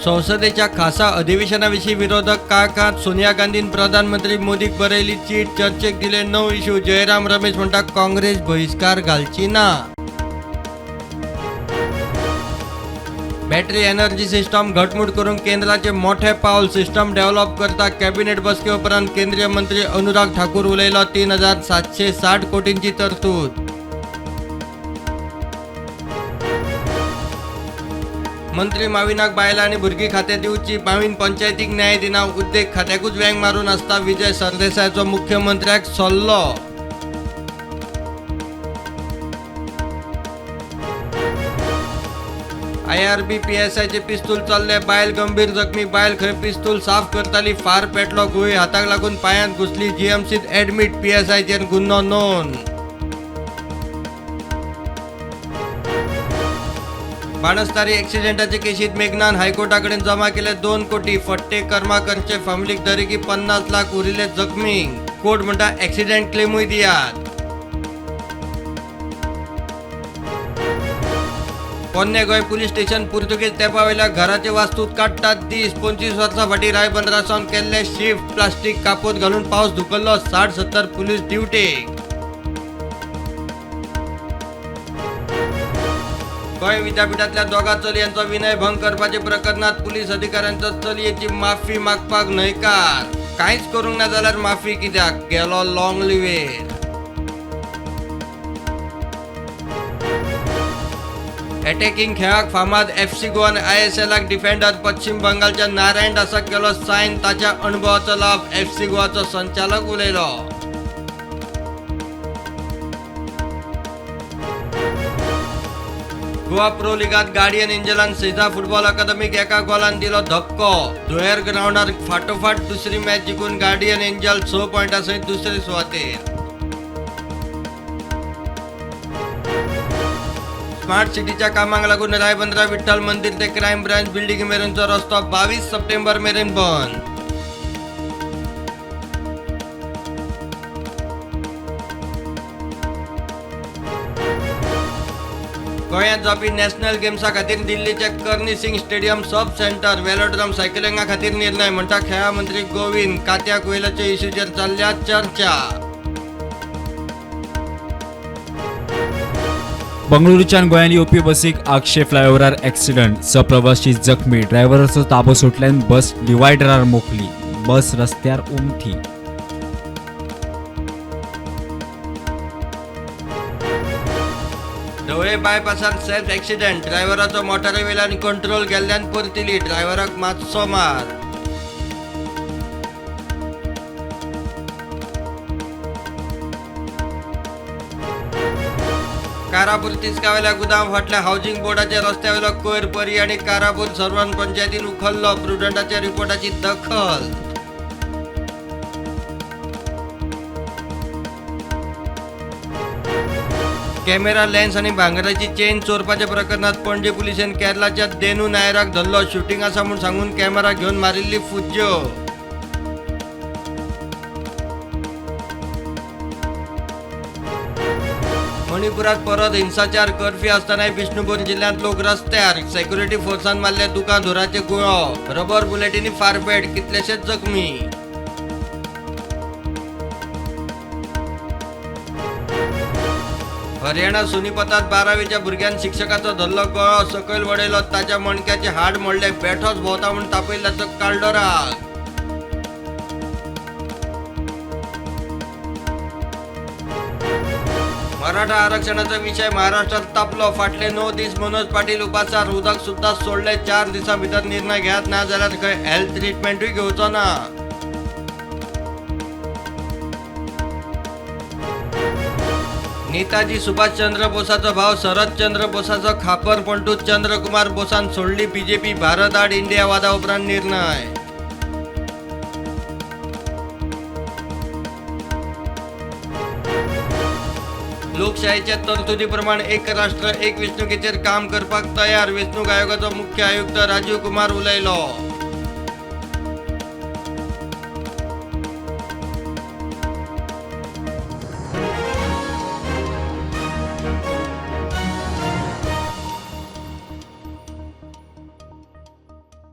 संसदेच्या खासा अधिवेशनाविशीं विरोधक काळखांत. सोनिया गांधीन प्रधानमंत्री मोदीक बरयली चीट. चर्चेक दिले 9 इश्यू. जयराम रमेश म्हणटा काँग्रेस बहिश्कार घालची ना. बॅटरी एनर्जी सिस्टम घटमूट करूंक केंद्राचे मोठे पावल. सिस्टम डेव्हलप करता. कॅबिनेट बसके उपरांत केंद्रीय मंत्री अनुराग ठाकूर उलयलो. 3760 कोटींची तरतूद. मंत्री माविनाक बायलां आनी भुरगीं खातें दिवची. माविन पंचायतीक न्याय दिना. उद्देग खात्याकूच वेंग मारून आसता. विजय सरदेसायाचो मुख्यमंत्र्याक सल्लो. आयआरबी पीएसआयचे पिस्तूल चल्ले. बायल गंभीर जखमी. बायल खंय पिस्तूल साफ करताली. फार पेटलो. गुळी हाताक लागून पायांत घुसली. जीएमसीत ऍडमीट. पीएसआयचेर गुन्हो नोंद. बाणस्तारी ऍक्सिडेंटाचे केशीत मेघनान हायकोर्टा कडेन जमा केले 2 कोटी. फट्टे कर्माकरचे फॅमिलीक दरेकी 50 लाख. उरिल्ले जखमी. कोर्ट म्हणटा ऍक्सिडेंट क्लेमूय दियात. पोन्ने गोंय पुलीस स्टेशन पुर्तुगेज तेंपावेल्या घराचे वास्तूत काडटात दीस. 25 वर्सां फाटीं रायबंदरा सावन केल्ले शिफ्ट. प्लास्टीक कापोत घालून पावस धुकल्लो. 60-70 पुलीस ड्युटेक. गोंय विद्यापीठांतल्या 2 चलयांचो विनयभंग करपाच्या प्रकरणात पुलीस अधिकाऱ्यांचो चलयेची माफी मागपाक न्हयकार. कांयच करूंक ना जाल्यार माफी कित्याक? गेलो लॉंग लिवेर. अटॅकिंग खेळाक फामाद एफसी गोवान आयएसएलाक डिफेंडर पश्चिम बंगालच्या नारायण दासाक केलो सायन. ताच्या अणभवाचो लाभ. एफसी गोवाचो संचालक उलयलो. गोवा प्रो लिगात गार्डियन एंजलान सेजा फुटबॉल अकादमीक 1 गोलान दिलो धपको. धुळेर ग्रावंडार फाटोफाट दुसरी मॅच जिखून गार्डियन एंजल 6 पॉयंटा सयत दुसरे सुवातेर. स्मार्ट सिटीच्या कामाक लागून रायबंदरा विठ्ठल मंदिर ते क्रायम ब्रांच बिल्डिंग मेरेनचो रस्तो 22 सप्टेंबर मेरेन बंद. गोंयांत जावपी नॅशनल गेम्सा खातीर दिल्लीचे Karni Singh stadium sub centre velodrome सायकलिंगा खातीर निर्णय म्हणटा खेळां मंत्री गोविंद. कात्या कोयलाच्या इश्यूचेर चल्ल्या चर्चा. बंगळुरूच्यान गोंयांत येवपी बसीक आगशे फ्लायओव्हरार ॲक्सिडंट. 6 प्रवासी जखमी. ड्रायव्हराचो ताबो सुटल्यान बस डिवायडरार मोखली. बस रस्त्यार उमथी. ढवळे बायपासार सेल्फ ऍक्सिडेंट. ड्रायव्हराचो मोटारी वयल्यान कंट्रोल गेल्ल्यान परतिली. ड्रायव्हराक मातसो मार. कारापूर तिस्कावेल्या गुदांव फाटल्या हावजिंग बोर्डाच्या रस्त्यावेलो कोयर परी आनी कारापूर सर्वन पंचायतीन उखल्लो. प्रुडंटाच्या रिपोर्टाची दखल. कॅमेरा लेन्स आनी भांगराची चेन चोरपाच्या प्रकरणात पणजे पुलिसेन केरलाच्या देनू नायराक धरलो. शूटिंग आसा म्हूण सांगून कॅमेरा घेवन मारिल्ली फुज्ज्यो. मणिपुरात परत हिंसाचार. कर्फ्यू आसतनाय बिष्णुपूर जिल्ह्यांत लोक रस्त्यार. सेक्युरिटी फोर्सान मारले दुकां धुराचे गुळो. रबर बुलेटींनी फारपेट. कितलेशेच जखमी. हरियाणा सोनीपतात 12वीच्या भुरग्यान शिक्षकाचो धरलो गळो. सकयल वडयलो. ताच्या मणक्याचे हाड मोडले. बेठोच भोंवता म्हूण तापयल्ल्याचो काडलो राग. मराठा आरक्षणाचा विषय महाराष्ट्रात तापलो. फाटले 9 दीस मनोज पाटील उपासार. उदक सुद्धा सोडले. 4 दिसां भितर निर्णय घेत ना जाल्यार खंय हेल्थ ट्रिटमेंटूय घेवचो ना. नेताजी सुभाषचंद्र बोसाचो भाव शरद चंद्र बोसाचो खापर पणटू चंद्रकुमार बोसान सोडली बीजेपी. भारत आड इंडिया वादा उपरांत निर्णय. लोकशाहीच्या तरतुदीप्रमाण एक राष्ट्र एक वेंचणुकेचेर काम करपाक तयार. वेंचणूक आयोगाचो मुख्य आयुक्त राजीव कुमार उलयलो.